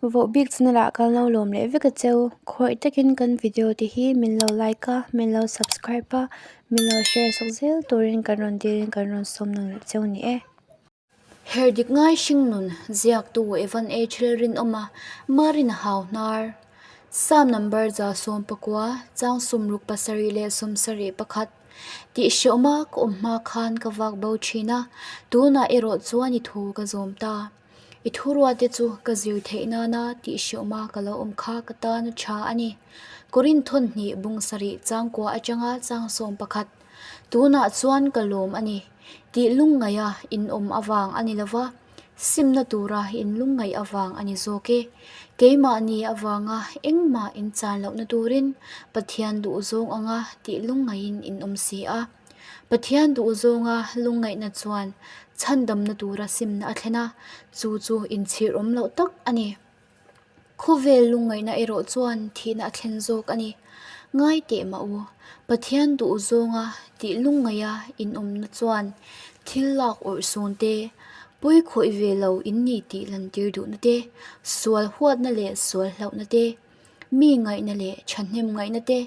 Vohbik channel ah kan lo lawm leh vek a cheu. Khawih takin kan video te hi min lo like a, min lo subscribe a, min lo share sak zel turin kan rawn dilin kan rawn sawm nawn leh cheu ni e. Her dik ngai hringnun ziaktu Evan H. Lalrinawma Marina Hau hnar Psalm number 119 chang 67 leh 71 Tih hreawma ka awm hma khan ka vak bo thin a, tunah erawh chuan i thu ka zawm ta. I thuruate chu ka zir theih nana tih hreawma ka lo awm kha ka tan a tha a ni. Korinth thawn hnih bung sarih changkua atanga chang 11 Tunah chuan ka lawm a ni. Tih lungngaih a inawm avang a ni lova, simna tura inlungngaih avang a ni zawk e. Keimahni avanga engmah inchan lohna turin Pathian duhzawng anga tih lungngaihin inawm si a. Pathian duhzawnga lungngaihna chuan chhandamna tura simna a thlen a, chu chu inchhir awm loh tak a ni. Khawvel lungngaihna erawh chuan thihna a thlen zawk a ni. Ngai teh mah u, Pathian duh zawnga tih lungngaiha inawmna chuan thil lak awrh sawn te, pawi khawih ve lo in ni tih lantir duhna te, sual huatna leh sual hlauhna te, mi ngaihna leh thahnem ngaihna te,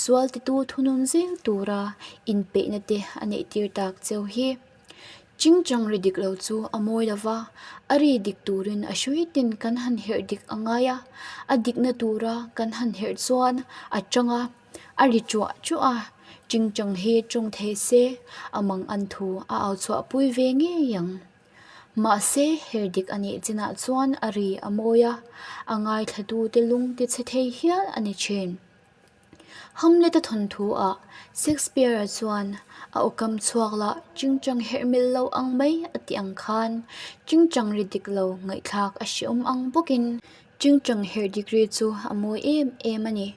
sual titu thunun zel tura inpeihna te a neihtir tak cheu hi. Chingchang ri dik lo chu a mawi lo va, a ri dik turin a hrui tin kan han herh dik a ngai a, a dikna tura kan han herh chuan a tang a, a ri chuah chuah a, chingchang hi tawng thei se a mang an thu a au chhuah pui ve ngei ang. Mahse her dik a nih chinah chuan a ri a mawi a, a ngaithlatute lung tichhe thei hial a ni thin. Hamlet-a thawnthu-ah Shakespeare-a chuan a awkam chhuak lah chingchang herh mil lo ang mai a tih ang khan chingchang ri dik lo ngaihthlak a hrehawm ang bawkin chingchang herh dik ri chu a mawi em em a ni.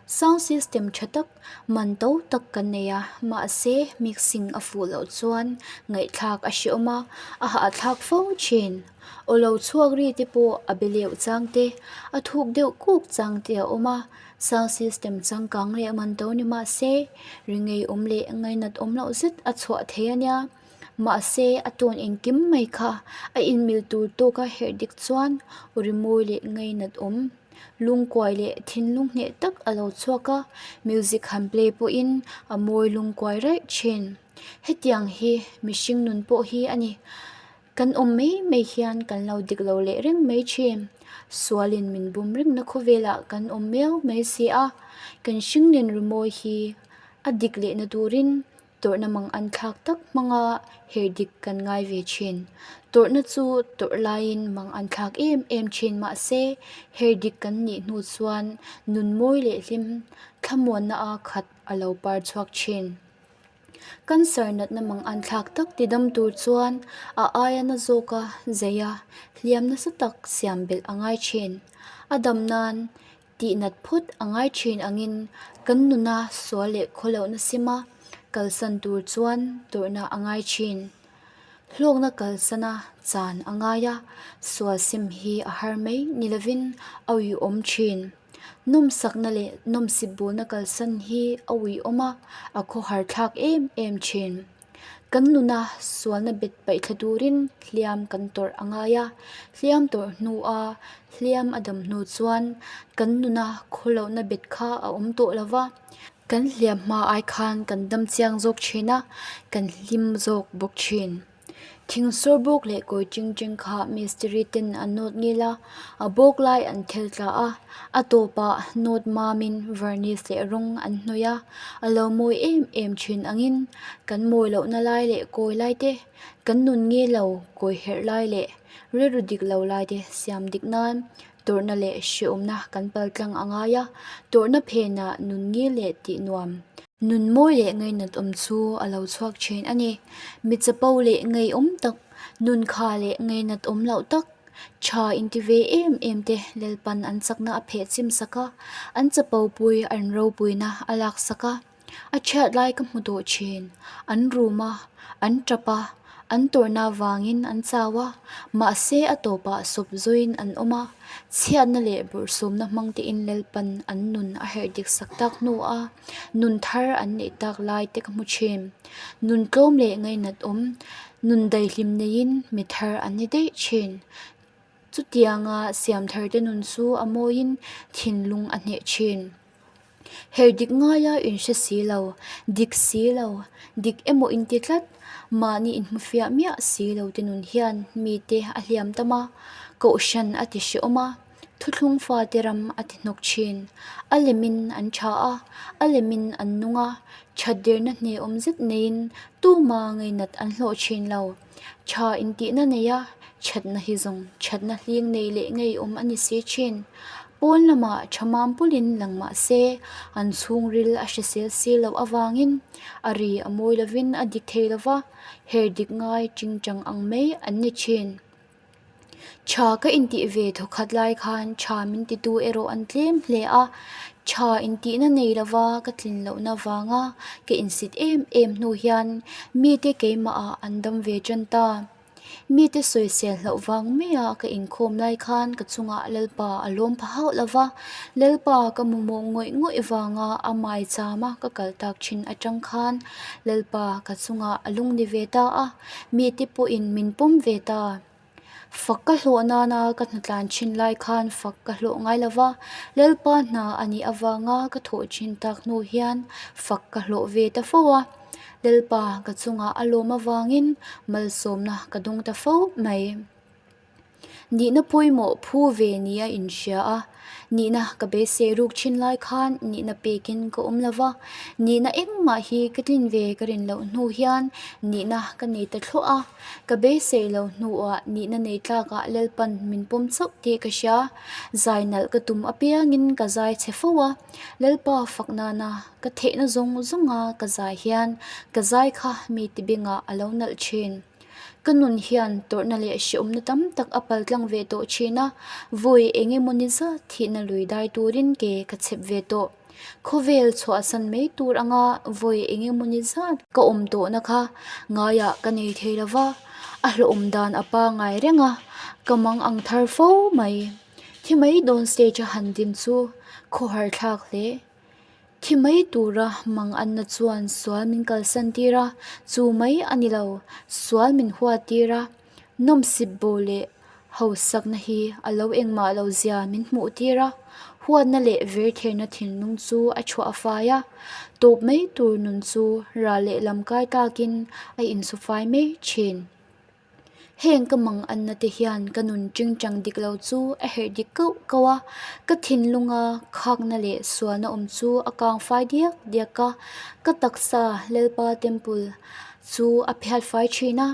Sound system tha tak, man to tak kan nei a, mahse mixing a fuh loh chuan ngaihthlak a hrehawm a, a hahthlak fo thin. Aw lo chhuak ri te pawh a be leuh chang te, a thuk deuh kuk chang te a awm a. Sound system changkang leh man to ni mah se, ri ngeiawm leh ngainat awm loh zet a chhuah thei a nia. Mahse, a tawn engkim mai kha a inmil tur tawka herh dik chuan ri mawi leh ngainat awm, lungkuai leh thinlung hneh tak a lo chhuak a, music han play pawhin a mawi lungkuai raih thin. Hetiang hi mihring nun pawh hi a ni. Kan awm mai mai hian kan lo dik lo leh reng mai thin. Sualin min bum rengna khawvelah kan awm miau mai si a, kan hringlen rimawi hi a dik lehna turin tawrhna mang an thlak tak hmanga her dik kan ngai ve thin. Tawrhna chu tawrh laiin mang an thlak em em thin mahse her dik kan nih hnu chuan nun mawi leh hlim thlamuanna a khat a lo par chhuak thin. Cancer natna mang an thlak tak ti dam tur chuan a aia na zawka zei a, hliam nasa tak siam belh a ngai thin. A dam nan tih nat phut a ngai thin angin kan nuna sual leh khawlohna sima kalsan tur chuan tawrhna a ngai thin. Hlawkna kalsana chan a ngai a, sual sim hi a har mai ni lovin a uiawm thin. Nawmsakna leh nawmsip bulna kalsan hi a uiawm a, a khawhar thlak em em thin. Kan nuna sualna bet paih thla turin hliam kan tawrh a ngai a, hliam tawrh hnua hliam a dam hnu chuan kan nuna khawlohna bet kha a awm tawh lo va, kan hliam hma ai khan kan dam chiang zawk thin a, kan hlim zawk bawk thin. Thing sawr bawk leh kawi ching cheng kha mistiri ten an nawt ngil a, a bawk lai an thel tla a, a tawpah nawt mamin varnish leh rawng an hnawih a, a lo mawi em em thin angin kan mawi lohna lai leh kawi lai te, kan nun ngil lo kawi herh lai leh rilru dik lo lai te siam dik nan tawrhna leh hrehawmna kan pal tlang a ngai a, tawrhna phenah nun ngil leh tih nuam. Nun mawi leh ngainat awm chu a lo chhuak thin a ni. Mi chapo leh ngeiawm tak, nun kha leh ngainat awm loh tak, tha inti ve em em te Lalpan an chakna a pheh chim sak a, an chapo pui an ropuina a lak sak a. A chhiat lai ka hmu tawh thin. An rum a, an tap a, an tawrhna vangin an chau a, mahse a tawpah sawp zawiin an awm a. Chhiatna leh bawrhsawmna hmang tein Lalpan an nun a herh dik sak tak hnua nun thar an neih tak lai te ka hmu thin. Nun tlawm leh ngainat awm, nun daihlim neiin mi thar an ni daih thin. Chutianga siam tharte nun chu a mawiin thinlung a hneh thin. Her dik ngaia inhre si lo, dik si lo, dik emaw inti tlat, mahni inhmufiah miah si lo te nun hian mite a hliam tam a, kohhran a ti hrehawm a, thuthlung fate ram a ti hnawk thin. A lemin an tha a, a lemin an nung a, that derna hnehawm zet neiin tuma ngeinat an hlawh thin lo. Tha intihna nei a, thatna hi zawng thatna hling nei leh ngeiawm a ni si thin. Pawn lamah tha mam pulin lang mah se, an chhungril a hrisel si loh avangin a ri a mawi lovin a dik thei lo va, her dik ngai chingchang ang mai an ni thin. Tha ka intih ve thawkhat lai khan tha min titu erawh an tlem hle a, tha intihna nei lova ka tlin lohna vanga ka insit em em hnu hian mite keimahah an dam ve tan ta. Mite sawisel hlauh vang maia ka inkhawm lai khan ka chungah Lalpa a lawm pha hauh lova, Lalpa ka mamawh ngawih ngawih vanga a maichama ka kal tak thin atang khan Lalpa ka chungah a lung ni ve ta a. Mite pawhin min pawm ve ta. Fak ka hlawh nana ka hnatlan thin lai khan fak ka hlawh ngai lo va, Lalpa hna a nih avanga ka thawh thin tak hnu hian fak ka hlawh ve ta fo a. Lalpa ka chungah a lawm avangin malsawmna ka dawng ta fo mai. Nihna pawimawh phu ve ni a inhria a, nihna ka beisei ruk thin lai khan nihna pekin ka awm lo va, nihna engmah hi ka tlin ve ka rin loh hnu hian nihna ka nei ta thluah a, ka beisei lo hnuah nihna nei tlakah Lalpan min pawm chauh tih ka hria, zai nalh ka tum apiangin ka zai chhe fo a, Lalpa fak nana ka theihna zawng zawnga ka zai hian ka zai kha mi tibingah a lo nalh thin. Ka nun hian tawrhna leh hrehawmna tam tak a pal tlang ve tawh thin a, vawi eng emaw ni zat thihna lui dai turin ke ka chhep ve tawh. Khawvel chhuahsan mai tur anga vawi eng emaw ni zat ka awm tawhna kha ngaiah ka nei thei lo va, a hlawhawm dan a pangai reng a, ka mang ang thar fo mai. Thi mai dawn stage a han din chu khawhar thlak hle. Thi mai tura mang anna chuan sual min kalsan tir a, chu mai a ni lo, sual min huat tir a, nawmsip bo leh hausakna hi a lo engmah lo zia min hmuh tir a, huatna leh vertherna thinlung chu a chhuah fai a, tawp mai tur nun chu ral leh lam kai takin a insufai mai thin. Heng ka mang anna te hian ka nun tingtang dik lo chu a herh dik kauh kauh a, ka thinlunga khakna leh sualna awm chu a kang fai diak diak a, ka taksa Lalpa temple chu a phiat fai thin a,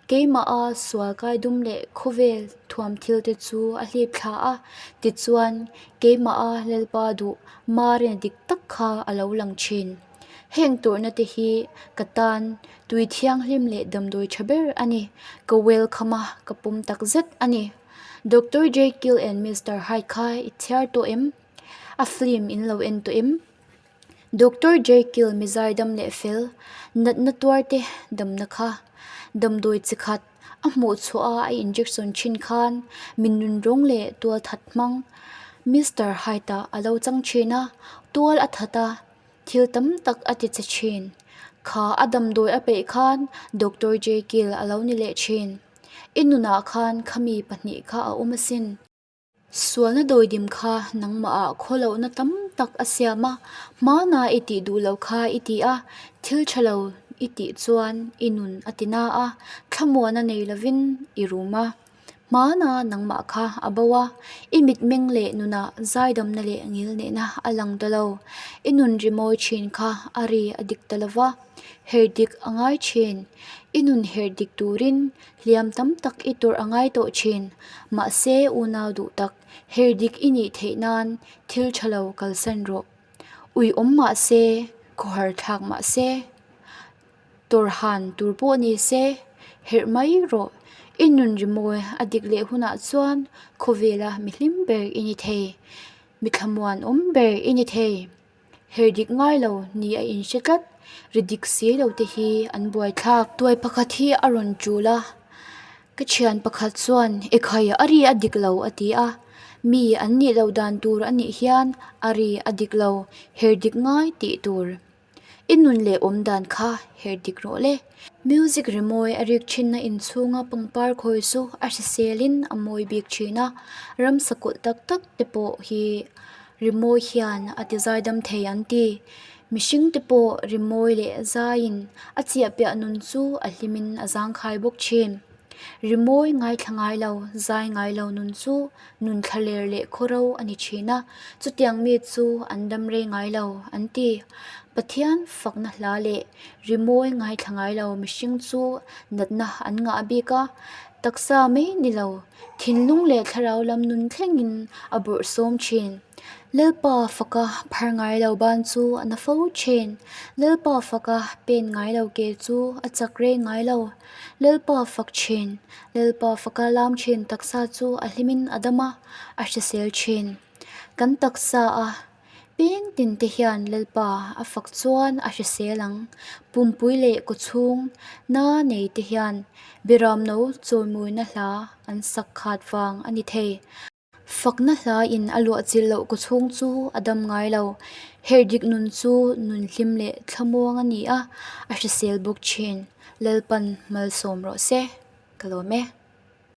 keimaha sual kai dum leh khawvel thuam thil te chu a hlip thla a, tichuan keimaha Lalpa duh marina dik tak kha a lo lang thin. Heng tawrhna te hi ka tan tui thianghlim leh damdawi tha ber a ni. Ka welcome a, ka pawm tak zet a ni. Doctor Jekyll and Mister Hyde kha i chhiar tawh em? A film in lo en tawh em? Doctor Jekyll mizai dam leh fel, natna tuar te damna kha damdawi chi khat a hmuh chhuah a a injection thin khan mi nunrawng leh tual that hmang Mister Hyde ah a lo chang thin a, tual a that a. Thil tam tak a ti che thin. Kha a damdawi a peih khan Doctor Jekyll a lo ni leh thin. I nunah khan khami pahnih kha a awm asin. Sualna dawidim kha nangmahah khawlohna tam tak a siam a, hmana i tih duh loh kha i ti a, thil tha lo i tih chuan i nun a ti na a, thlamuana nei lovin i rum a. Hmana nangmah kha a bo a, i mitmeng leh nunah zaidamna leh ngilnehna a lang ta lo. I nun rimawi thin kha a ri a dik ta lo va, her dik a ngai thin. I nun her dik turin hliam tam tak i tawrh a ngai tawh thin. Mahse, unau duh tak, her dik i nih theih nan thil tha lo kalsan rawh. Ui awm mah se, khawhar thlak mah se. Tawrhan tur pawh ni se, herh mai rawh. I nun rimawi a dik leh hunah chuan khawvela mi hlim ber i ni thei, mi thlamuan awm ber i ni thei. Herh dik ngai lo ni a inhre tlat, ri dik si lo te hi an buaithlak. Tuai pakhat hi a rawn tul a, ka thian pakhat chuan ekhai a ri a dik lo a ti a, mi an nih loh dan tur a nih hian a ri a dik lo, herh dik ngai tih tur. I nun leh awm dan kha her dik rawh le. Music rimawi a rik thinna inchhunga pangpar khawi chu a hriselin a mawi bik thin a, ramsa kulh tak tak te pawh hi rimawi hian a ti zaidam thei an ti. Mihring te pawh rimawi leh zaiin a chiah piah nun chu a hlimin a zangkhai bawk thin. Rimawi ngaithla ngai lo, zai ngai lo nun chu nun thlaler leh khawro a ni thin a, chutiang mi chu an dam rei ngai lo an ti. Pathian fakna hla leh rimawi ngaithla ngai lo mihring chu natna an ngah bik a, taksa mai ni lo, thinlung leh thlarau lam nun thlengin a bawrhsawm thin. Lalpa faka phar ngai lo ban chu a na fo thin. Lalpa faka pen ngai lo ke chu a chak rei ngai lo. Lalpa fak thin, Lalpa faka lam thin taksa chu a hlimin a dam a, a hrisel thin. Kan taksa a peng tin te hian Lalpa a fak chuan a hrisel ang. Pumpui leh kawchhung na nei te hian Biramno chawimawina hla an sak khat vang a ni thei. Fakna hla in a luah chilh loh ka chhung chu a dam ngai lo. Herdik nun chu nun hlim leh thlamuang a ni a, a hrisel bawk thin. Lalpan malsawm rawh se. Ka lawm e.